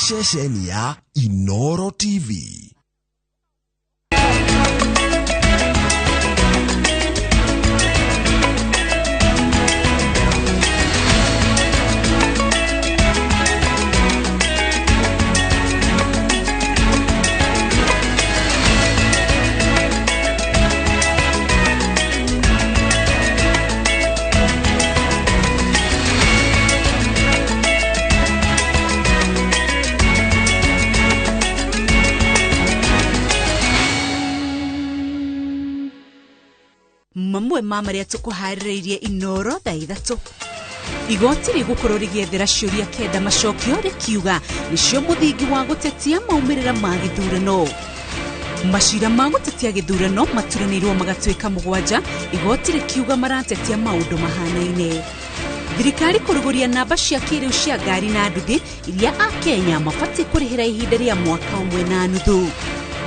Ceceni ya Inoro TV. Mamwe ma marĩa tũkũharĩrĩirie Inoro thaa 3. Igoti rĩgũkorwo rĩgĩethera ciũria 9 macokio rĩkiuga nĩcio mũthingi wa gũtetia maumĩrĩra ma gĩthurano. Macira ma gũtetia gĩthurano maturanĩirwo magatuĩka 7, igoti rĩkiuga maratetia maũndũ mahanaine. Thirikari kũrugũria namba cia kĩrĩu cia ngari na nduthi iria Akenya mabatiĩ kũrĩhĩra ihinda rĩa mwaka 1.5.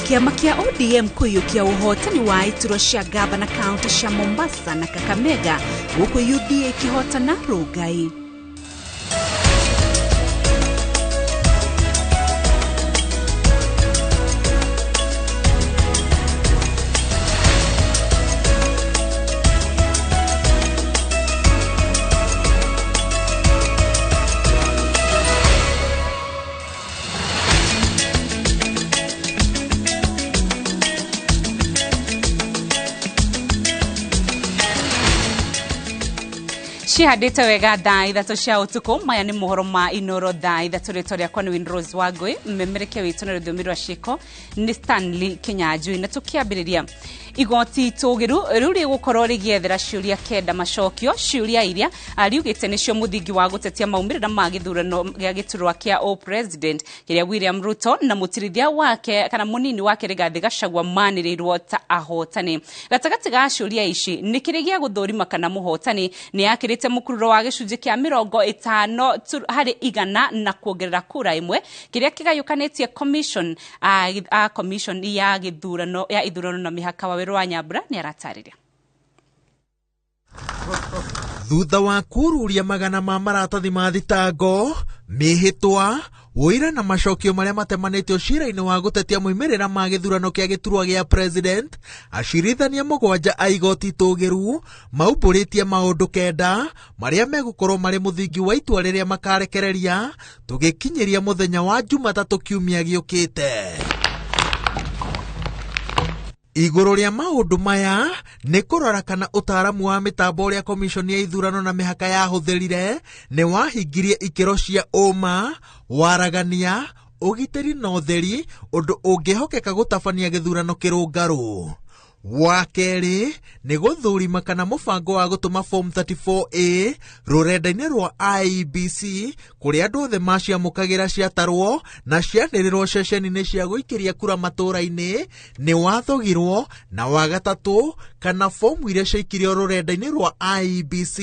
Kĩama kĩa ODM kũiyũkia ũhotani wa iturwa cia gavana kaunti cia Mombasa na Kakamega, gũkũ UDA ĩkĩhotana Rongai. Cihandĩte wega thaa 3 cia ũtukũ. Maya nĩ mohoro ma Inoro thaa 3. Rĩtwa rĩakwa nĩ Winrose Wangũi, mmemerekia witũ na rũthiomi rwa ciĩko nĩ Stanley Kinyanjui. Na tũkĩambĩrĩria, igoti tũgĩru rĩu rĩgũkorwo rĩgĩethera ciũria 9 macokio, ciũria iria riugĩte nĩcio mũthingi wa gũtetia maumĩrĩra ma gĩthurano gĩa gĩturwa kĩa o president kĩrĩa William Ruto na mũtirithia wake kana mũnini wake Rigathi Gachagua manĩrĩirwo ta ahotani. Gatagatĩ ga ciũria ici nĩ kĩrĩ gĩa gũthũrima kana mũhotani nĩ akĩrĩte mũkururo wa gĩcunjĩ kĩa 50 harĩ 100 na kuongerera kura 1, kĩrĩa kĩgayũkanĩtie commission a commission ya gĩthurano ya ithurano na mĩhaka. Wa Wĩru wa Nyambura nĩ aratarĩria. Thutha wa kururia magana ma maratathi ma thitango, mĩhĩtwa, ũira na macokio marĩa matemanĩtio cira-inĩ wa gũtetia moimĩrĩra ma gĩthurano kĩa gĩturwa gĩa president, acirithania 7 a igoti tũgĩru maumbũrĩtie maũndũ 9 marĩa megũkorwo marĩ mũthingi wa itua rĩrĩa makarekereria tũgĩkinyĩria mũthenya wa Jumatatũ kiumia gĩũkĩte. Igũrũ rĩa maũndũ maya nĩ kũrora kana ũtaaramu wa mĩtambo ũrĩa komishoni ya ithurano na mĩhaka yahũthĩrire nĩ wahingirie ikĩro cia ũma, waragania, ũgitĩri na ũtheri, ũndũ ũngĩhokeka gũtabania gĩthurano kĩrũngarũ. Wa kerĩ nĩ gũthũrima kana mũbango wa gũtũma form 34A rũrenda-inĩ rwa IEBC kũrĩa andũ othe maciamũkagĩra ciatarwo na cianĩrĩrwo ceceni-inĩ cia gũikĩria kura matũũra-inĩ nĩ wathogirwo, na wa gatatũ kana fomu iria ciaikirio rũrenda-inĩ rwa IEBC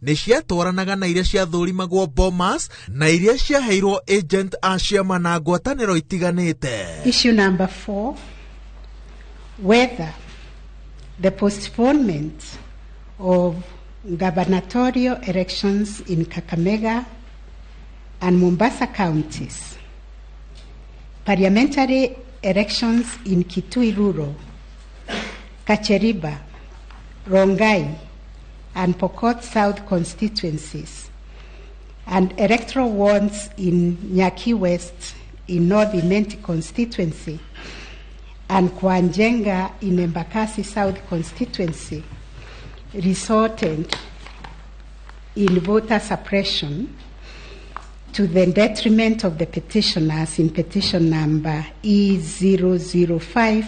nĩ ciatwaranaga na iria ciathũrimagwo Bomas na iria ciaheirwo agent a ciama na ngwatanĩro itiganĩte. Issue number 4, whether the postponement of gubernatorial elections in Kakamega and Mombasa counties, parliamentary elections in Kitui Rural, Kacheriba, Rongai, and Pokot South constituencies, and electoral wards in Nyaki West in North Imenti constituency and Kwanjenga in Embakasi South constituency resulted in voter suppression to the detriment of the petitioners in petition number E005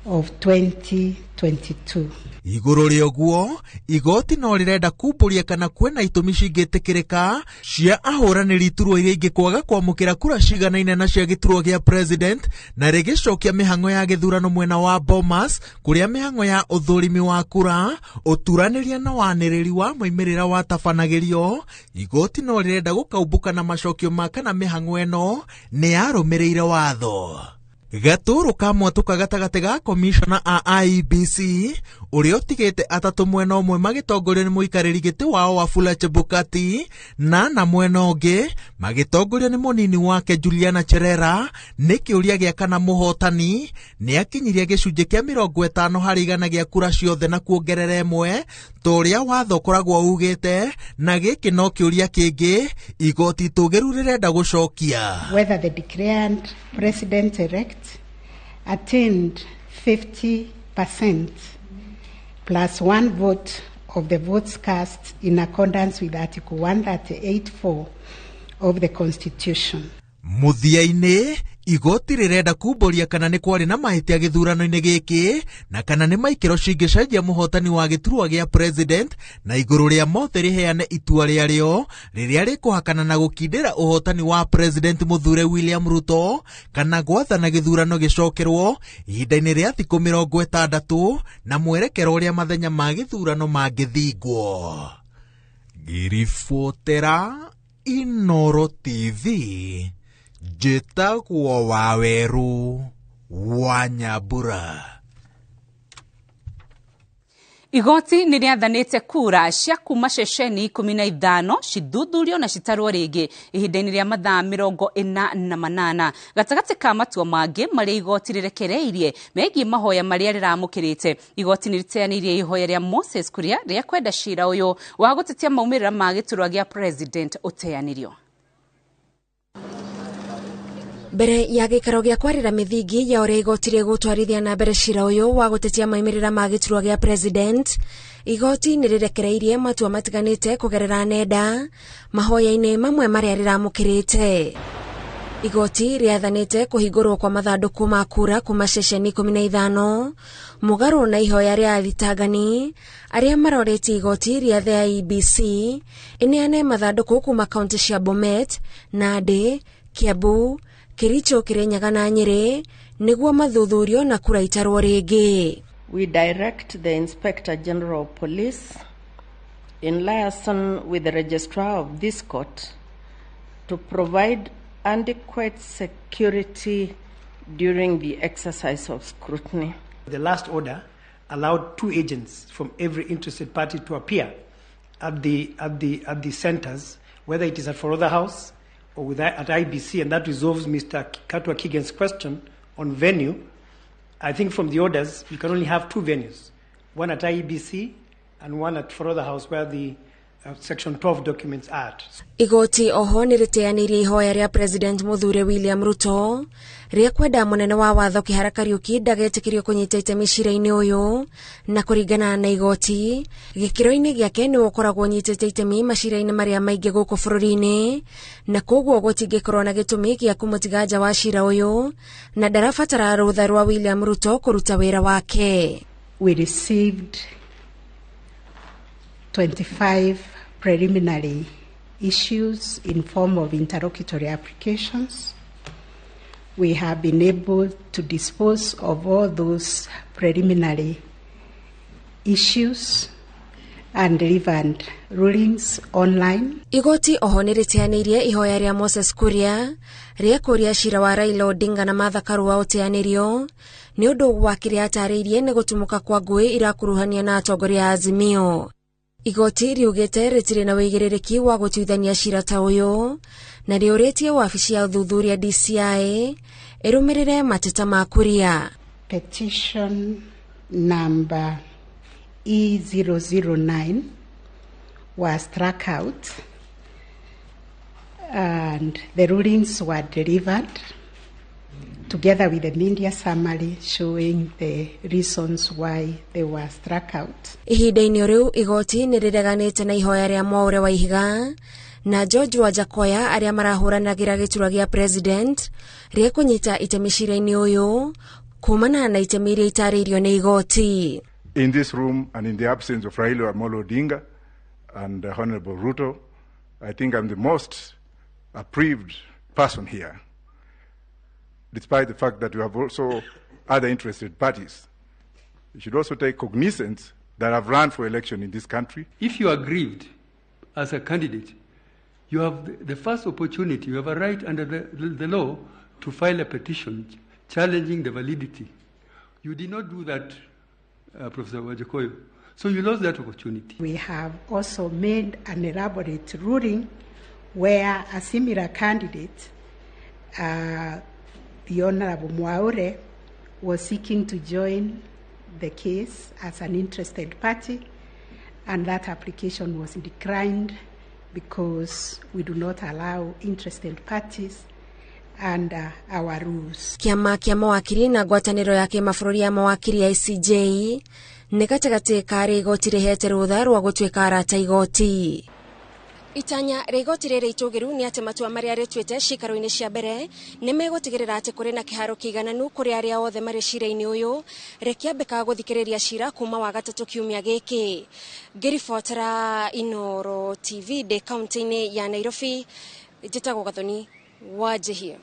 of 2022. Igũrũ rĩa ũguo, igoti no rĩrenda kumbũria kana kwĩna itũmi cingĩtĩkĩrĩka cia ahũranĩri iturwa iria ingĩ kwaga kwamũkĩra kura ciganaine na cia gĩturwa gĩa president, na rĩgĩcokia mĩhang'o ya gĩthurano mwena wa Bomas kũrĩa mĩhang'o ya ũthũrimi wa kura, ũturanĩria na wanĩrĩri wa moimĩrĩra watabanagĩrio. Igoti no rĩrenda gũkaumbũka na macokio ma kana mĩhang'o ĩno nĩ yarũmĩrĩire watho. Gatũrũ ka mwatũka gatagatĩ ga komishona a IEBC ũrĩa ũtigĩte atatũ mwena ũmwe magĩtongorio nĩ mũikarĩri gĩtĩ wao Wafula Chebukati na mwena ũngĩ magĩtongorio nĩ mũnini wake Juliana Cherera nĩ kĩũria gĩa kana mũhotani nĩ akinyirie gĩcunjĩ kĩa 50 harĩ igana gĩa kura ciothe na kuongerera ĩmwe ta ũrĩa watho ũkoragwo ugĩte, na gĩkĩ no kĩũria kĩngĩ igoti itũgĩru rĩrenda gũcokia. Whether the declared president-elect attained 50% plus one vote of the votes cast in accordance with Article 138.4 of the Constitution. Mũthia-inĩ igoti rĩrenda kumbũria kana nĩ kwarĩ na mahĩtia gĩthurano-inĩ gĩkĩ na kana nĩ maikĩro cingĩcenjia mũhotani wa gĩturwa gĩa president, na igũrũ rĩa mothe rĩheane itua rĩarĩo rĩrĩa rĩkũhakana na gũkindĩra ũhotani wa president mũthure William Ruto kana gwathana gĩthurano gĩcokerwo ihinda-inĩ rĩa thikũ 60 na mwerekero ũrĩa mathenya ma gĩthurano mangĩthingwo. Ngĩribotera Inooro TV, njĩtagwo Waweru wa Nyambura. Igoti nĩ rĩathanĩte kura cia kuma ceceni 15 cithuthurio na citarwo rĩngĩ ihinda-inĩ rĩa mathaa 48 gatagatĩ ka matua mangĩ marĩa igoti rĩrekereirie megiĩ mahoya marĩa rĩramũkĩrĩte. Igoti nĩ rĩteanĩirie ihoya rĩa Moses Kuria rĩa kwenda cira ũyũ wa gũtetia maumĩrĩra ma gĩturwa gĩa president ũteanĩrio. Mbere ya gĩikaro gĩa kwarĩra mĩthingi ya ũrĩa igoti rĩgũtwarithia na mbere cira ũyũ wa gũtetia maumĩrĩra ma gĩturwa gĩa president, igoti nĩ rĩrekereirie matua matiganĩte kũgerera nenda mahoya-inĩ mamwe marĩa rĩramũkĩrĩte. Igoti rĩathanĩte kũhingũrwo kwa mathandũkũ ma kura kuma ceceni 15 mũgarũ na ihoya rĩa athitangani arĩa marorĩtie igoti rĩa the IEBC ĩneane mathandũkũ kuma kaunti cia Bomet, Nandi, Kiambu, Kericho, Kirinyaga na Nyeri nĩguo mathuthurio na kura itarwo rĩngĩ. We direct the Inspector General of Police in liaison with the registrar of this court to provide adequate security during the exercise of scrutiny. The last order allowed 2 agents from every interested party to appear at the centers, whether it is at Forodha House or with at IBC, and that resolves Mr. Katwa Kigen's question on venue. I think from the orders, you can only have 2 venues, one at IEBC and one at Forodha House, where the Section 12 documents are. Igoti oho nĩ rĩteanĩirie ihoya rĩa President Mũthure William Ruto rĩa kwenda mũnene wa watho Kĩhara Kariũki ndagetĩkĩrio kũnyita itemi cira-inĩ ũyũ, na kũringana na igoti gĩkĩro-inĩ gĩake nĩwe ũkoragwo ũnyitĩte itemi macira-inĩ marĩa maingĩ gũkũ bũrũri-inĩ, na koguo gũtingĩkorwo na gĩtũmi gĩa kũmũtiga nja wa cira ũyũ, na ndarabatara rũtha rwa William Ruto kũruta wĩra wake. We received 25 preliminary issues in form of interlocutory applications. We have been able to dispose of all those preliminary issues and delivered rulings online. Igoti oho nĩ rĩteanĩirie ihoya rĩa Moses Kuria rĩa kũria cira wa Raila Odinga na Martha Karua ũteanĩrio nĩ ũndũ wa kĩrĩa atarĩirie nĩ gũtumũka kwa ngũĩ irakuruhania na atongoria a Azimio. Igoti riugĩte rĩtirĩ na wĩigĩrĩrĩki wa gũtuithania cira ta ũyũ na rĩũrĩtie wabici ya ũthuthuria DCI ĩrũmĩrĩre mateta ma Kuria. Petition number E009 was struck out and the rulings were delivered together with the media summary showing the reasons why they were struck out. Ihinda-inĩ rĩu igoti nĩ rĩreganĩte na ihoya rĩa Mwaure Waihiga na George Wajakoya arĩa marahũranagĩra gĩturwa gĩa president rĩa kũnyita itemi cira-inĩ ũyũ kumana na itemi iria itarĩirio nĩ igoti. In this room and in the absence of Raila Amolo Odinga and Honorable Ruto, I think I'm the most aggrieved person here, despite the fact that we have also other interested parties. You should also take cognizance that have run for election in this country. If you are aggrieved as a candidate, you have the first opportunity, you have a right under the law to file a petition challenging the validity. You did not do that, Professor Wajackoyah. So you lost that opportunity. We have also made an elaborate ruling where a similar candidate, the Honorable Mwaure, was seeking to join the case as an interested party, and that application was declined because we do not allow interested parties under our rules. Kĩama kĩa mawakiri na ngwatanĩro ya kĩmabũrũri ya mawakiri ICJ nĩ gatagatĩ ka arĩa igoti rĩhete rũtha rwa gũtuĩka arata igoti. Itanya rĩa igoti rĩrĩ itũgĩru nĩ atĩ matua marĩa rĩtuĩte ciikaro-inĩ cia mbere nĩ megũtigĩrĩra atĩ kũrĩ na kĩharo kĩigananu kũrĩ arĩa othe marĩ cira-inĩ ũyũ rĩkĩambĩka gũthikĩrĩria cira kuma wa gatatũ kiumia gĩkĩ. Ngĩribotera Inooro TV ndĩ kaunti-inĩ ya Nairobi, njĩtagwo Gathoni wa Njihia.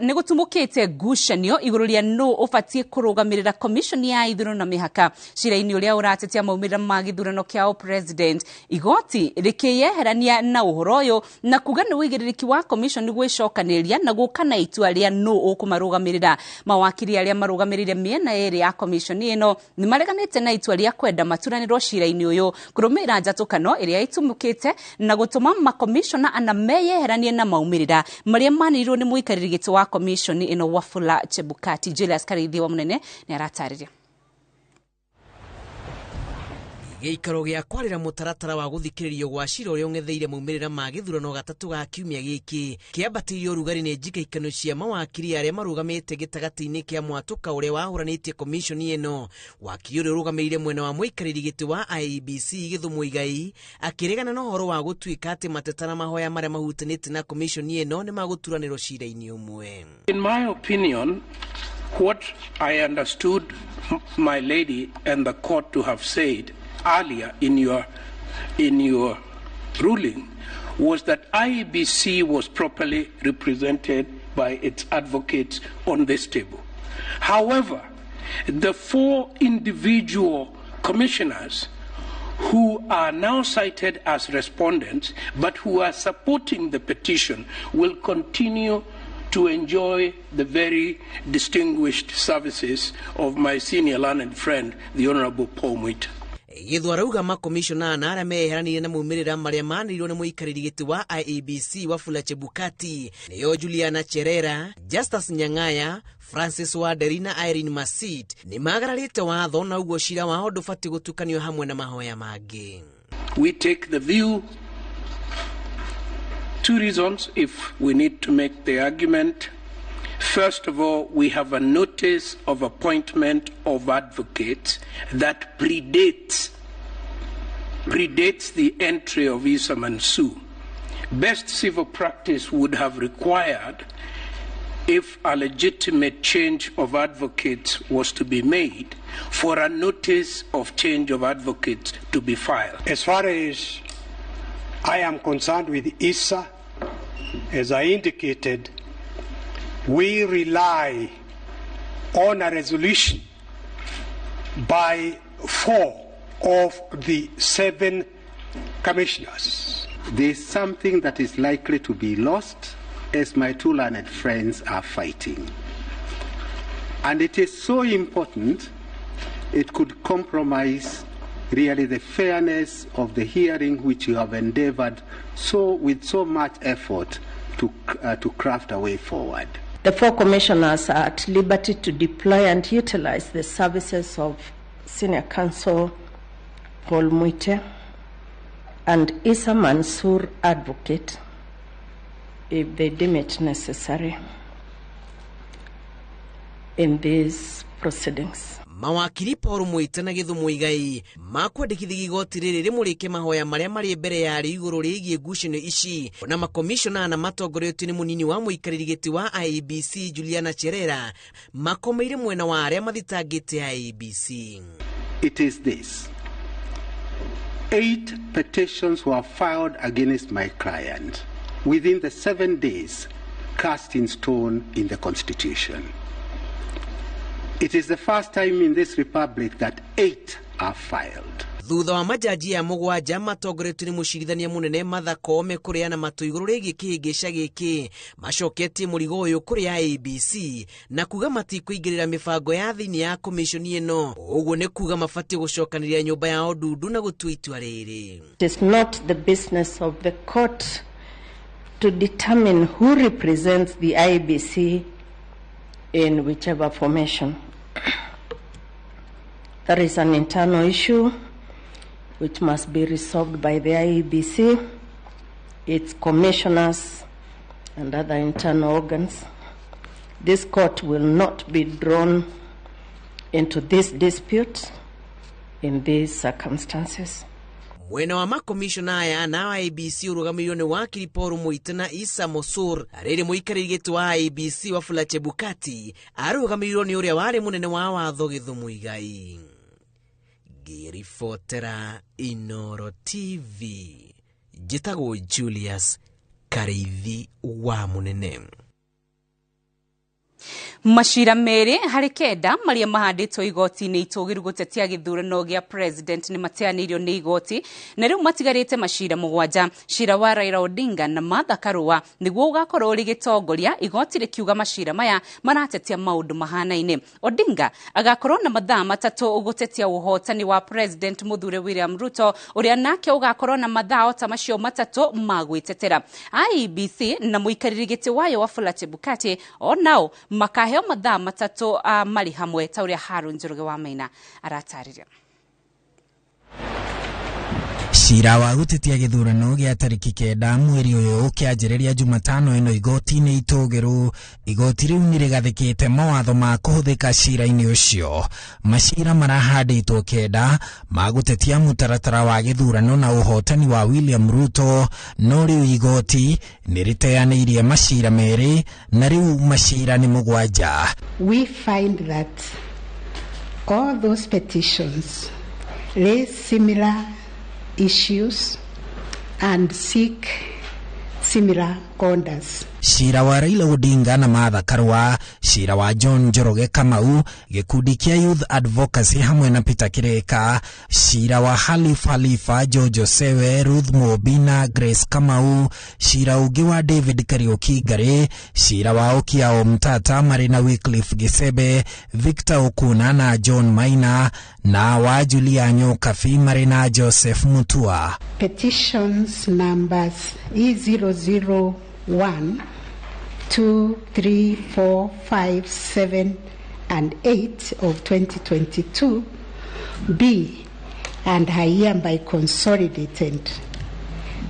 Nĩ gũtumũkĩte ngucanio igũrũ rĩa nũ ũbatiĩ kũrũgamĩrĩra commission ya ithurano na mĩhaka cira-inĩ ũrĩa ũratetia maumĩrĩra ma gĩthurano kĩa president. Igoti rĩkĩyeherania na ũhoro ũyũ na kuga nĩ ũigĩrĩrĩki wa commission gwĩcokanĩrĩria na gũka na itua rĩa nũ ũkũmarũgamĩrĩra. Mawakiri arĩa marũgamĩrĩire mĩena ĩrĩ ya commission ĩno nĩ mareganĩte na itua rĩa kwenda maturanĩrwo cira-inĩ ũyũ kũrũmĩrĩra njatũkano ĩrĩa ĩtumũkĩte na gũtũma makomishona ana meyeheranie na maumĩrĩra marĩa manĩrĩirwo nĩ mũikarĩri gĩtĩ wa commission ĩno Wafula Chebukati. Julius Karithi wa Munene nĩ aratarĩria. Gĩikaro gĩa kwarĩra mũtaratara wa gũthikĩrĩrio gwa cira ũrĩa ũng'etheire maumĩrĩra ma gĩthurano gatatũ ga kiumia gĩkĩ kĩambatĩirio ũrugarĩ nĩ njikaikano cia mawakiri arĩa marũgamĩte gĩtagatĩ-inĩ kĩa mwatũka ũrĩa wahũranĩtie komishoni ĩno. Wakiri ũrĩa ũrũgamĩrĩire mwena wa mũikarĩri gĩtĩ wa IEBC Githu Muigai akĩregana na ũhoro wa gũtuĩka atĩ mateta na mahoya marĩa mahutanĩtie na komishoni ĩno nĩ magũturanĩrwo cira-inĩ ũmwe. In my opinion, what I understood my lady and the court to have said earlier in your ruling was that IEBC was properly represented by its advocates on this table. However, the four individual commissioners who are now cited as respondents but who are supporting the petition will continue to enjoy the very distinguished services of my senior learned friend, the Honorable Paul Mwita. Githu arauga makomishona na arĩa meyeheranire na maumĩrĩra marĩa manĩrĩirwo nĩ mũikarĩri gĩtĩ wa IEBC Wafula Chebukati nĩo Juliana Cherera, Justus Nyang'aya, Francis Wanderi na Irene Masit nĩ magararĩte watho na ũguo cira wao ndũbatiĩ gũtukanio hamwe na mahoya mangĩ. We take the view, two reasons if we need to make the argument. First of all, we have a notice of appointment of advocates that predates the entry of Issa Mansour. Best civil practice would have required, if a legitimate change of advocates was to be made, for a notice of change of advocates to be filed. As far as I am concerned with Issa, as I indicated, we rely on a resolution by 4 of the 7 commissioners. There is something that is likely to be lost as my two learned friends are fighting. And it is so important, it could compromise really the fairness of the hearing which you have endeavored so with so much effort to craft a way forward. The 4 commissioners are at liberty to deploy and utilize the services of Senior Counsel Paul Muite and Issa Mansour Advocate if they deem it necessary in these proceedings. Mawakiri Paul Muite na Githu Muigai makwandĩkithia igoti rĩrĩ rĩmũrĩke mahoya marĩa marĩ mbere yarĩo igũrũ rĩgiĩ ngucanio ici na makomishona na matongoretio nĩ mũnini wa mũikarĩri gĩtĩ wa IEBC Juliana Cherera makomeire mwena wa arĩa mathitangĩte IEBC. It is this. 8 petitions were filed against my client within the 7 days cast in stone in the Constitution. It is the first time in this republic that 8 are filed. Thutha wa majaji ya mũgwanja matongoretio nĩ mũcirithania mũnene Martha Koome kũreana matũ igũrũ rĩgiĩ kĩhĩngĩca gĩkĩ, macoketie mũrigo ũyũ kũrĩ IEBC na kuga matikũingĩrĩra mĩbango ya thĩinĩ ya komishoni ĩno. Ũguo nĩ kuga mabatiĩ gũcokanĩrĩria nyũmba yao ndundu na gũtua itua rĩrĩ. It is not the business of the court to determine who represents the IEBC in whichever formation. That is an internal issue which must be resolved by the IEBC, its commissioners, and other internal organs. This court will not be drawn into this dispute in these circumstances. Mwena wa makomishona aya na IEBC ũrũgamĩrĩirwo nĩ wakiri Paul Muite na Issa Mosur. Rĩrĩ mũikarĩri gĩtĩ wa IEBC Wafula Chebukati arũgamĩrĩirwo nĩ ũrĩa warĩ mũnene wa watho Githu Muigai. Ngĩribotera Inooro TV, njĩtagwo Julius Karĩithi wa Mũnene. Macira merĩ harĩ 9 marĩa mahandĩtwo igoti-inĩ itũgĩru gũtetia gĩthurano gĩa president nĩ mateanĩirio nĩ igoti na rĩu matigarĩte macira 7. Cira wa Raila Odinga na Martha Karua nĩguo ũgakorwo ũrĩ gĩtongoria, igoti rĩkiuga macira maya maratetia maũndũ mahanaine. Odinga agakorwo na mathaa 3 gũtetia ũhotani wa president mũthure William Ruto, ũrĩa nake ũgakorwo na mathaa o ta macio 3 ma gwĩtetera. IEBC na mũikarĩri gĩtĩ wayo Wafula Chebukati o nao makaheo mathaa 3 marĩ hamwe ta ũrĩa Harun Njoroge wa Maina aratarĩria. Cira wa gũtetia gĩthurano gĩa tarĩki 9 mweri ũyũ ũkĩanjĩrĩria Jumatano ĩno igoti-inĩ itũgĩru. Igoti rĩu nĩ rĩgathĩkĩte mawatho ma kũhũthĩka cira-inĩ ũcio. Macira marahandĩtwo 9 ma gũtetia mũtaratara wa gĩthurano na ũhotani wa William Ruto, no rĩu igoti nĩ rĩteanĩirie macira 2 na rĩu macira nĩ 7. We find that all those petitions raise similar issues and seek similar orders. Cira wa Raila Odinga na Martha Karua, cira wa John Njoroge Kamau, gĩkundi kĩa Youth Advocacy hamwe na Peter Kireka, cira wa Halif Halifa, Jojo Sewe, Ruth Mobi na Grace Kamau, cira ũngĩ wa David Kariuki Ngari, cira wa Okiya Omtata marĩ na Wycliffe Gisebe, Victor Okuna na John Maina, na wa Julia Nyokabi marĩ na Joseph Mutua. Petitions numbers E001, 2, 3, 4, 5, 7, and 8 of 2022 be and are hereby consolidated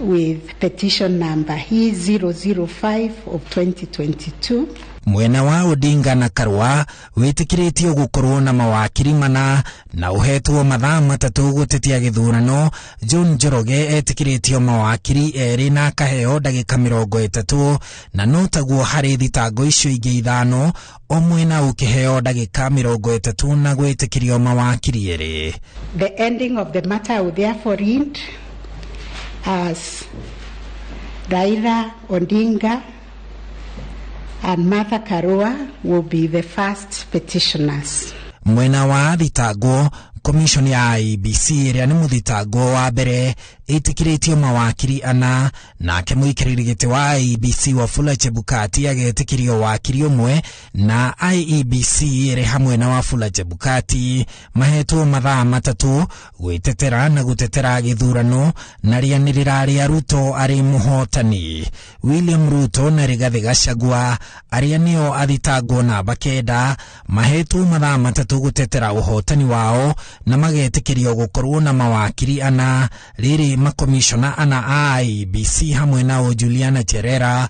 with petition number E005 of 2022. Mwena wa Odinga na Karua wĩtĩkĩrĩtio gũkorwo na mawakiri 4 na ũhetwo mathaa 3 gũtetia gĩthurano. John Njoroge etĩkĩrĩtio mawakiri 2 na akaheo ndagĩka 30, na no taguo harĩ thitango icio ingĩ 5, o mwena ũkĩheo ndagĩka 30 na gwĩtĩkĩrio mawakiri 2. The ending of the matter will therefore read as Raila Odinga and Martha Karua will be the first petitioners. Mwena wa thitango, Commission ya IEBC ĩrĩa nĩ mũthitangwo wa mbere ĩtĩkĩrĩtio mawakiri 4, nake mũikarĩri gĩtĩ wa IEBC Wafula Chebukati agetĩkĩrio wakiri 1, na IEBC ĩrĩ hamwe na Wafula Chebukati mahetwo mathaa 3 gwĩtetera na gũtetera gĩthurano na rĩanĩrĩra rĩa Ruto arĩ mũhotani. William Ruto na Rigathi Gachagua arĩa nĩo athitangwo namba 9 mahetwo mathaa 3 gũtetera ũhotani wao na magetĩkĩrio gũkorwo na mawakiri 4. Rĩrĩ makomishona 4 a IEBC hamwe nao Juliana Cherera,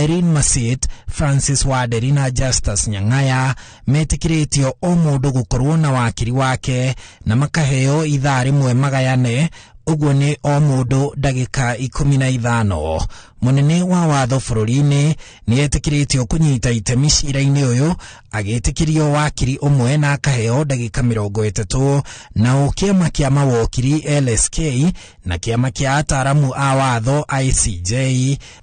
Irene Masit, Francis Waderi na Justus Nyang'aya metĩkĩrĩtio o mũndũ gũkorwo na wakiri wake na makaheo ithaa rĩmwe magayane, ũguo nĩ o mũndũ ndagĩka 15. Mũnene wa watho bũrũri-inĩ nĩ etĩkĩrĩtio kũnyita itemi cira-inĩ ũyũ, agĩtĩkĩrio wakiri ũmwe na akaheo ndagĩka 30. Nao kĩama kĩa mawokiri LSK na kĩama kĩa ataaramu a watho ICJ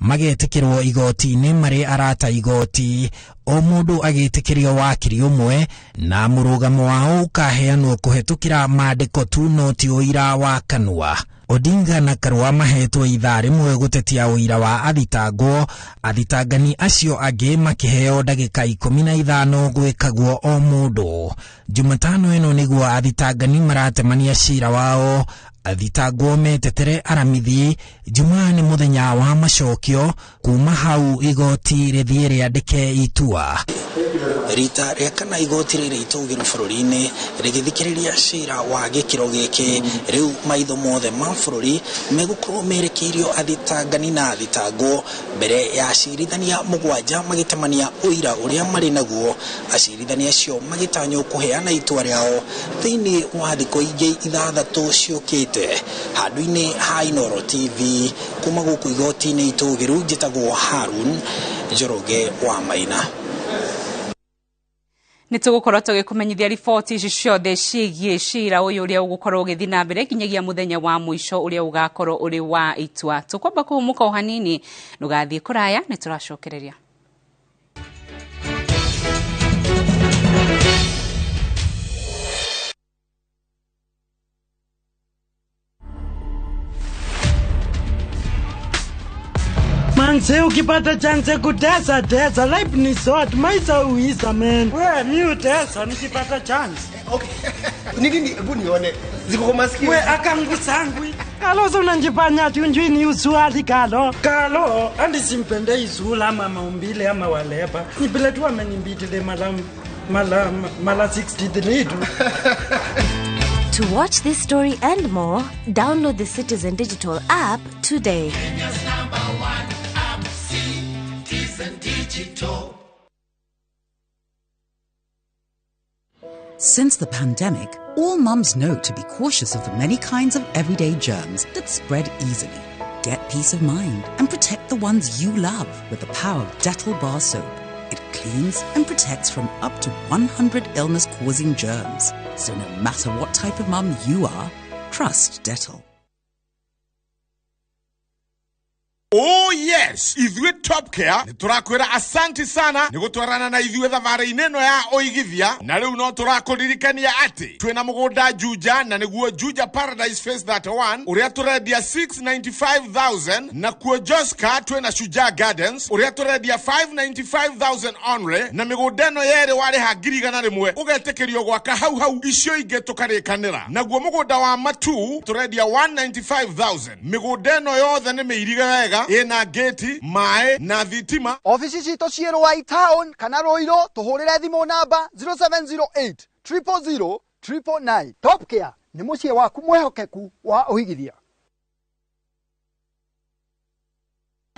magetĩkĩrwo igoti-inĩ marĩ arata igoti, o mũndũ agĩtĩkĩrio wakiri ũmwe, na mũrũgamo wao ũkaheanwo kũhetũkĩra maandĩko tu no ti ũira wa kanua. Odinga na Karua mahetwo ithaa rĩmwe gũtetia ũira wa athitangwo, athitangani acio angĩ makĩheo ndagĩka 15 gwĩkagwo o mũndũ. Jumatano ĩno nĩguo athitangani maratemania cira wao. Athitangwo metetere Aramithi. Jumaa nĩ mũthenya wa macokio, kuma hau igoti rĩthiĩ rĩandĩke itua. Rita rĩa kana igoti rĩrĩ itũgĩru bũrũri-inĩ rĩgĩthikĩrĩria cira wa gĩkĩro gĩkĩ, rĩu maitho mothe ma bũrũri megũkorwo merekeirio athitangani na athitangwo mbere ya acirithania 7 magĩtemania ũira ũrĩa marĩ naguo. Acirithania acio magĩtanywo kũheana itua rĩao thĩinĩ wa thikũ ingĩ 6 ciũkĩte. Handũ-inĩ ha Inooro TV kuma gũkũ igoti-inĩ itũgĩru, njĩtagwo Harun Njoroge wa Maina. Nĩ tũgũkorwo tũgĩkũmenyithia riboti ici ciothe ciĩgiĩ cira ũyũ ũrĩa ũgũkorwo ũgĩthiĩ na mbere nginyagia mũthenya wa mũico ũrĩa ũgakorwo ũrĩ wa itua. Tũkwamba kũhũmũka o hanini, ndũgathiĩ kũraya, nĩ tũracokereria. Manze, ukipata chance kutesa tesa, life ni short, maisha uisa man. We mi utesa nikipata chance. Okay. Nini hebu nione ziko kwa masikio. We akangu sangwi. Kalo so unanjifanya tunjui ni uswali kalo. Kalo andi simpende izula ama maumbile ama waleba. Ni vile tu amenimbitile mala mala 63 tu. To watch this story and more, download the Citizen Digital app today. Kenya's number one app, Citizen Digital. Since the pandemic, all mums know to be cautious of the many kinds of everyday germs that spread easily. Get peace of mind and protect the ones you love with the power of Dettol Bar Soap. It cleans and protects from up to 100 illness-causing germs. So no matter what type of mum you are, trust Dettol. Oh yes, ithuĩ Top Care nĩ tũrakwĩra asanti sana nĩ gũtwarana na ithuĩ thabarĩ-inĩ ĩno ya ũigithia, na rĩu no tũrakũririkania atĩ twĩna mũgũnda Juja, na nĩguo Juja Paradise Phase 31 ũrĩa tũrendia 695,000, na kuo Joska twĩna Shujaa Gardens ũrĩa tũrendia 595,000 only, na mĩgũnda ĩno yerĩ warĩha 100,000 ũgetĩkĩrio gwaka hau hau, icio ingĩ tũkarĩkanĩra. Naguo mũgũnda wa Matu tũrendia 195,000. Mĩgũnda ĩno yothe nĩ mĩirige wega, ina geti, mae na thitima. Ofici citũ ciĩ Ruai Town kana Ruiru, tũhũrĩre thimũ namba 0708 000 999. Top Care nĩ mũciĩ waku mwĩhokeku wa ũigithia.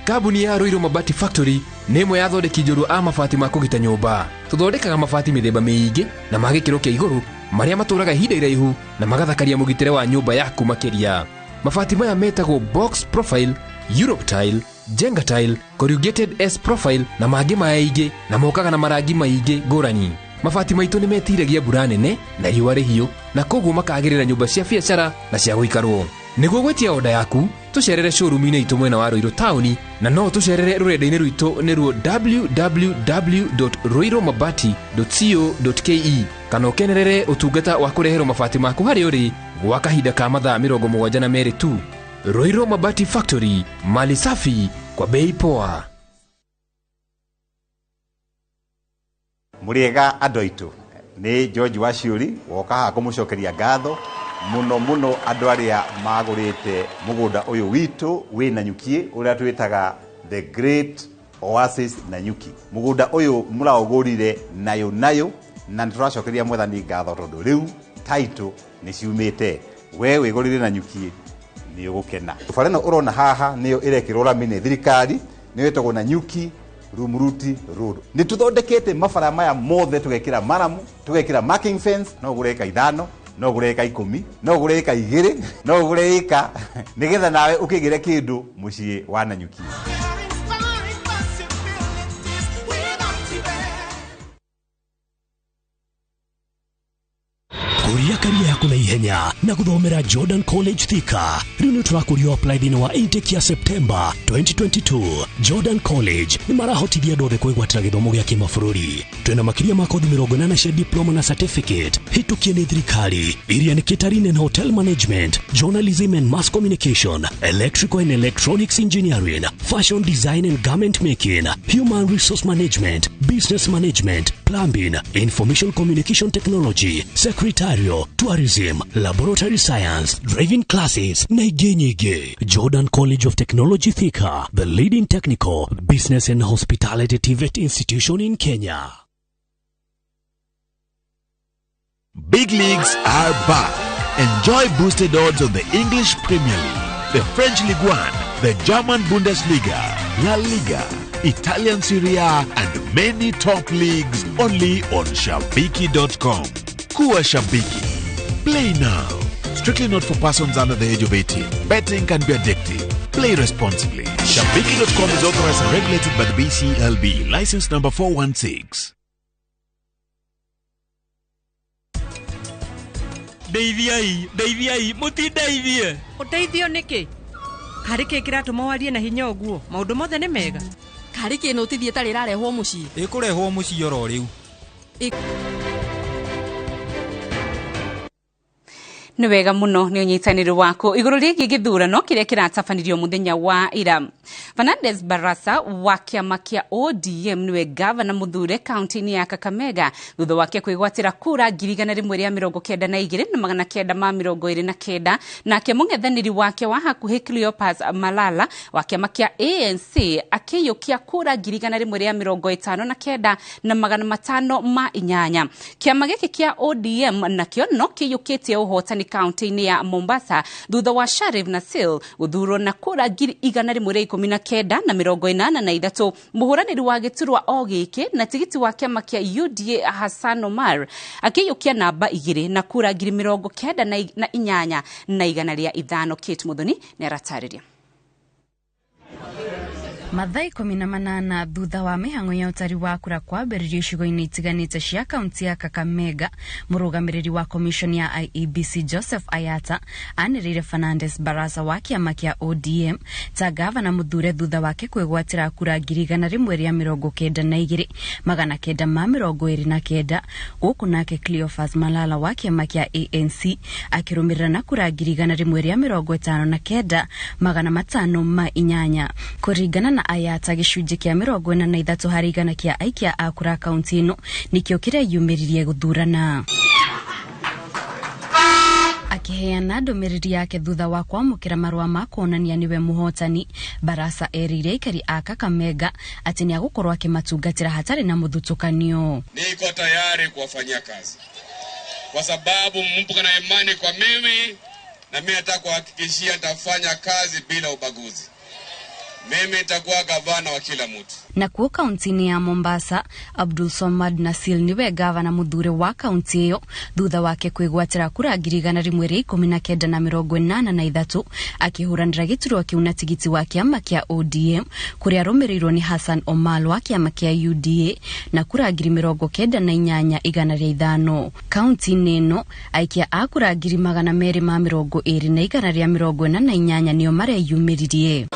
Kambuni ya Ruiru Mabati Factory nĩ ĩmwe ya athondeki njorua a mabati ma kũgita nyũmba. Tũthondekaga mabati mĩthemba mĩingĩ na ma gĩkĩro kĩa igũrũ marĩa matũraga ihinda iraihu na magathakaria mũgitĩre wa nyũmba yaku makĩria. Mabati maya metagwo box profile, Europe tile, Jenga tile, corrugated S profile na mangĩ maingĩ, na mokaga na marangi maingĩ ngũrani. Mabati maitũ nĩ metiragia mbura nene na riũa rĩhiũ, na koguo makagĩrĩra nyũmba cia biacara na cia gũikarwo. Nĩguo gwĩtia oda yaku, tũcerere showroom-inĩ itũ mwena wa Ruiru taũni, na no tũcerere rũrenda-inĩ rwitũ nĩruo www.ruirumabati.co.ke, kana ũkenerere ũtungata wa kũreherwo mabati maku harĩa ũrĩ gwa kahinda ka mathaa 72 tu. Ruiru Mabati Factory, mali safi kwa bei poa. Mũrĩega andũ aitũ, nĩ George Waciũri woka haha kũmũcokeria ngatho mũno mũno andũ arĩa magũrĩte mũgũnda ũyũ witũ wĩ Nanyuki ũrĩa twĩtaga The Great Oasis Nanyuki. Mũgũnda ũyũ mũraũgũrire nayo nayo, na nĩtũracokeria Mwathani ngatho tondũ rĩu title nĩ ciumĩte. We wĩgũrĩre Nanyuki nĩ ũgũkena. Bara ĩno ũrona haha nĩyo ĩrekĩrwo rami nĩ thirikari, nĩyo ĩtagwo Nanyuki Rumuruti Road. Nĩ tũthondekete mabara maya mothe, tũgekĩra maramu, tũgekĩra marking fence, no ũgũre ĩka 5, no ũgũre ĩka 10, no ũgũre ĩka 2, no ũgũre ĩka, nĩgetha nawe ũkĩgĩre kĩndũ mũciĩ wa Nanyuki. Ambĩrĩria career yaku na ihenya na gũthomera Jordan College Thika. Rĩu nĩ tũrakũrio apply thĩinĩ wa intake ya September 2022. Jordan College nĩ marahotithia andũ othe kwĩgwatĩra gĩthomo gĩa kĩmabũrũri. Twĩna makĩria ma kothi 80 cia diploma na certificate hĩtũkie nĩ thirikari, iria nĩ catering and hotel management, journalism and mass communication, electrical and electronics engineering, fashion design and garment making, human resource management, business management, plumbing, information communication technology, secretarial, tourism, laboratory science, driving classes na ingĩ nyingĩ. Jordan College of Technology Thika, the leading technical, business and hospitality TVET institution in Kenya. Big leagues are back. Enjoy boosted odds on the English Premier League, the French Ligue 1, the German Bundesliga, La Liga, Italian Serie A, and many top leagues only on Shabiki.com. Kuwa Shabiki. Play now. Strictly not for persons under the age of 18. Betting can be addictive. Play responsibly. Shabiki.com is authorized and regulated by the BCLB. License number 416. Ndeithiai, ndeithiai, mũtindeithie. Ũteithio nĩkĩ? Karĩ kĩ kĩratũma warie na hinya ũguo? Maũndũ mothe nĩ mega. Karĩ kĩ notithie ĩtarĩ ĩrarehwo mũciĩ? Ĩkũrehwo mũciĩ oro rĩu. Nĩ wega mũno nĩ ũnyitanĩri waku igũrũ rĩgiĩ gĩthurano kĩrĩa kĩratabanirio mũthenya wa ira. Fernandes Barasa wa kĩama kĩa ODM nĩwe gavana mũthure kaunti-inĩ ya Kakamega thutha wake kwĩgwatĩra kura 192,929, nake mũng'ethanĩri wake wa hakuhĩ Cleopas Malala wa kĩama kĩa ANC akĩiyũkia kura 159,508. Kĩama gĩkĩ kĩa ODM nakĩo no kĩiyũkĩtie ũhotani kaunti-inĩ ya Mombasa thutha wa Sharif Nasil gũthurwo na kura 119,083. Mũhũranĩri wa gĩturwa o gĩkĩ na tigiti wa kĩama kĩa UDA Hassan Omar akĩiyũkia namba 2 na kura 98,105. Kate Muthoni nĩ aratarĩria. Mathaa 18 thutha wa mĩhang'o ya ũtari wa kura kwambĩrĩrio icigo-inĩ itiganĩte cia kaunti ya Kakamega, mũrũgamĩrĩri wa commission ya IEBC Joseph Ayata anĩrĩire Fernandes Barasa wa kĩama kĩa ODM ta gavana mũthure thutha wake kwĩgwatĩra kura 192,929, gũkũ nake Cleophas Malala wa kĩama kĩa ANC akĩrũmĩrĩra na kura 159,508. Kũringana na Ayata, gĩcunjĩ kĩa 43 harĩ igana kĩa aikia a kura kaunti ĩno nĩkĩo kĩreyumĩririe gũthurana. Akĩheana ndũmĩrĩri yake thutha wa kwamũkĩra marũa ma kuonania nĩwe mũhotani, Barasa erĩire aikari a Kakamega atĩ nĩagũkorwo akĩmatungatĩra hatarĩ na mũthutũkanio. Niko tayari kuwafanyia kazi kwa sababu mpo na imani kwa mimi, na mimi nataka kuhakikishia nitafanya kazi bila ubaguzi. Mimi nitakuwa gavana wa kila mtu. Na kuo kaunti-inĩ ya Mombasa, Abdul Somad Nasil niwe gavana mũthure wa kaunti ĩyo thutha wake kwĩgwatĩra kura 119,083 akĩhũranĩra gĩturwa kĩu na tigiti wa kĩama kĩa ODM kũrĩa arũmĩrĩirwo nĩ Hassan Omar wa kĩama kĩa UDA na kura 98,105. Kaunti-inĩ ĩno aikia a kura 220,148 nĩo mareyumĩririe.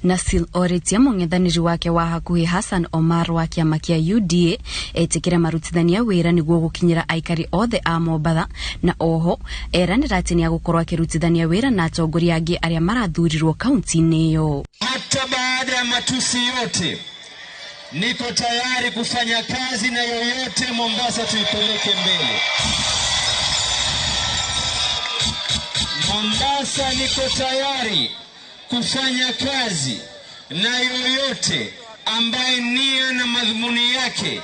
Nasil orĩtie mũng'ethanĩri wake wa hakuhĩ Hassan Omar wa kĩama kĩa UDA etĩkĩre marutithania wĩra nĩguo gũkinyĩra aikari othe a Mombatha, na oho eranĩra atĩ nĩagũkorwo akĩrutithania wĩra na atongoria angĩ arĩa marathurirwo kaunti-inĩ ĩyo. Hata baada ya matusi yote, niko tayari kufanya kazi na yoyote Mombasa tuipeleke mbele. Mombasa niko tayari kufanya kazi na yoyote ambaye nia na madhumuni yake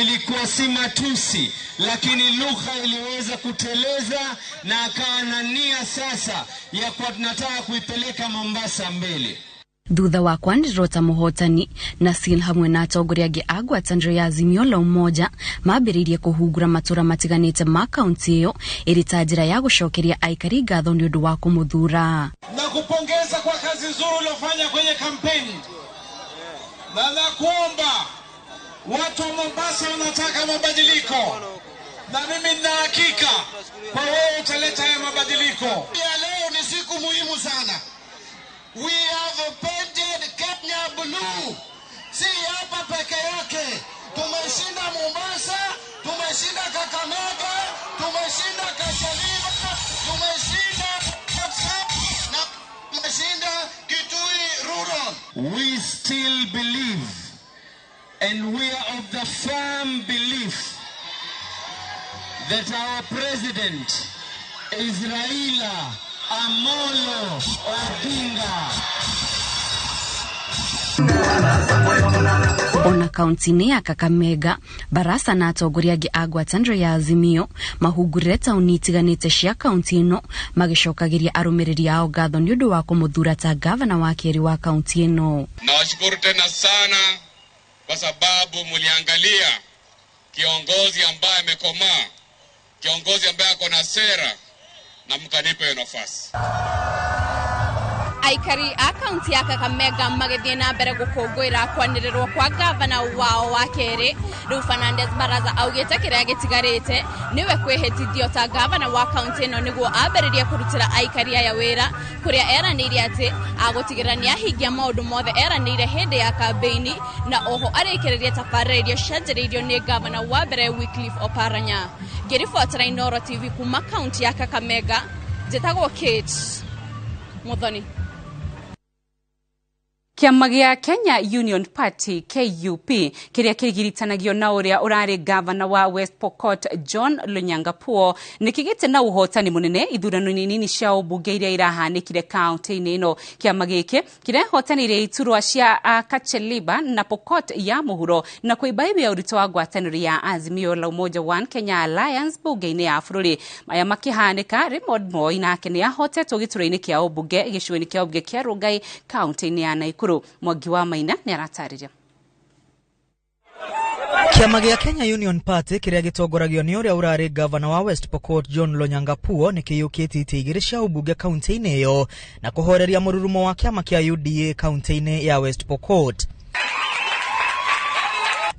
ilikuwa si matusi, lakini lugha iliweza kuteleza na akawa na nia sasa ya kuwa tunataka kuipeleka Mombasa mbele. Thutha wa kwanĩrĩrwo ta mũhotani, Nasil hamwe na atongoria angĩ a ngwatanĩro ya Azimio la Umoja mambĩrĩirie kũhungura matũra matiganĩte ma kaunti ĩyo ĩrĩ ta njĩra ya gũcokeria aikari ngatho nĩ ũndũ wa kũmũthura. Na kupongeza kwa kazi nzuri uliofanya kwenye kampeni. Na nakuomba watu wa Mombasa wanataka mabadiliko, na mimi nina hakika kwa wewe utaleta haya mabadiliko. Ya leo ni siku muhimu sana. We have painted Kenya blue. Si hapa peke yake. Tumeshinda Mombasa, tumeshinda Kakamega, tumeshinda Kachaliba, tumeshinda na tumeshinda Kitui Rural. We still believe and we are of the firm belief that our president is Raila Amolo Odinga. Ona kaunti-inĩ ya Kakamega, Barasa na atongoria angĩ a ngwatanĩro ya Azimio mahungurire taũni itiganĩte cia kaunti ĩno magĩcokagĩria arũmĩrĩri ao ngatho nĩ ũndũ wa kũmũthura ta gavana wa kerĩ wa kaunti ĩno. Nawashukuru tena sana kwa sababu mliangalia kiongozi ambaye amekomaa, kiongozi ambaye ako na sera, na mkanipa hiyo nafasi. Aikari a kaunti ya Kakamega magĩthiĩ na mbere gũkũngũĩra kwanĩrĩrwo kwa gavana wao wa kerĩ. Rĩu Fernandez Baraza augĩte kĩrĩa gĩtigarĩte nĩwe kwĩhĩtithio ta gavana wa kaunti ĩno nĩguo ambĩrĩrie kũrutĩra aikari aya wĩra, kũrĩa eranĩire atĩ agũtigĩrĩra nĩ ahingia maũndũ mothe eranĩire hĩndĩ ya kambĩini, na oho arĩkĩrĩrie tabarĩra iria cianjĩrĩirio nĩ gavana wa mbere Wycliffe Oparanya. Ngĩribotera Inooro TV kuma kaunti ya Kakamega, njĩtagwo Kate Muthoni. Kĩama gĩa Kenya Union Party KUP kĩrĩa kĩgiritanagio na ũrĩa ũrarĩ gavana wa West Pokot John Lonyangapuo nĩkĩgĩte na ũhotani mũnene ithurano-inĩ nini cia ũmbunge iria irahanĩkire kaunti-inĩ ĩno. Kĩama gĩkĩ kĩrehotanĩire iturwa cia Kacheliba na Pokot ya mũhuro na kũimbaibia ũritũ wa ngwatanĩro ya Azimio la Umoja One Kenya Alliance bunge-inĩ ya bũrũri. Maya makĩhanĩka, Raymond Moi nake nĩahotetwo gĩturwa-inĩ kĩa ũmbunge gĩcigo-inĩ kĩa ũmbunge kĩa Rongai kaunti-inĩ ya Nakuru. Mwangi wa Maina nĩ aratarĩria. Kĩama gĩa Kenya Union Party kĩrĩa gĩtongoragio nĩ ũrĩa ũrarĩ gavana wa West Pokot John Lonyangapuo nĩ kĩiyũkĩtie itĩ igĩrĩ cia ũmbunge kaunti-inĩ ĩyo na kũhoreria mũrurumo wa kĩama kĩa UDA kaunti-inĩ ya West Pokot.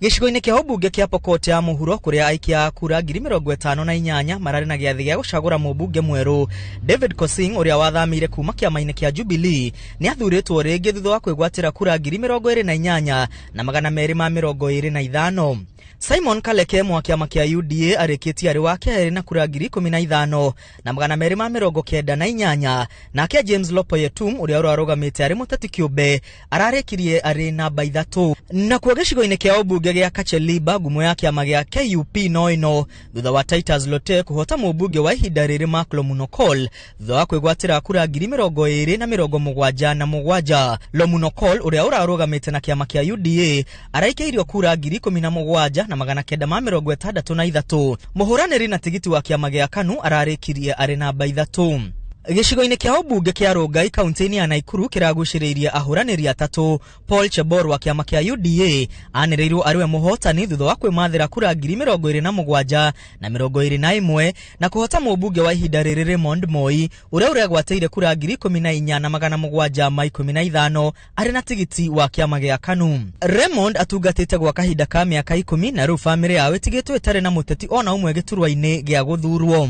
Gĩcigo-inĩ kĩa ũmbunge kĩa Pokot ya mũhuro kũrĩa aikia a kura 58,000 mararĩ na gĩathĩ gĩa gũcagũra mũmbunge mwerũ, David Kosing ũrĩa wathamĩire kuma kĩama-inĩ kĩa Jubilee nĩ athurĩtwo rĩngĩ thutha wa kwĩgwatĩra kura 28,225. Simon Kaleke wa kĩama kĩa UDA arĩkĩtie arĩ wa kerĩ na kura 15,298, nake James Lopoyetum ũrĩa ũrarũgamĩte arĩ mũteti kĩũmbe ararĩkirie arĩ namba 3. Nakuo gĩcigo-inĩ kĩa ũmbunge gĩa Kacheliba ngumo ya kĩama gĩa KUP no ĩno thutha wa Titus Lote kũhota mũmbunge wa ihinda rĩrĩ Mark Lomunokol thutha wa kwĩgwatĩra kura 20,077. Lomunokol ũrĩa ũrarũgamĩte na kĩama kĩa UDA araikĩirio kura 17,963. Mũhũranĩri na tigiti wa kĩama gĩa KANU ararĩkirie arĩ namba 3. Gĩcigo-inĩ kĩa ũmbunge kĩa Rongai kaunti-inĩ ya Nakuru kĩragucĩrĩirie ahũranĩri atatũ. Paul Chebor wa kĩama kĩa UDA anĩrĩirwo arĩ we mũhotani thutha wa kwĩmathĩra kura 27,021 na kũhota mũmbunge wa ihinda rĩrĩ Raymond Moi ũrĩa ũregwatĩire kura 14,715 arĩ na tigiti wa kĩama gĩa KANU. Raymond atungatĩte gwa kahinda ka mĩaka 10 na rĩu bamĩrĩ yao ĩtigĩtwo ĩtarĩ na mũteti ona ũmwe gĩturwa-inĩ gĩa gũthurwo.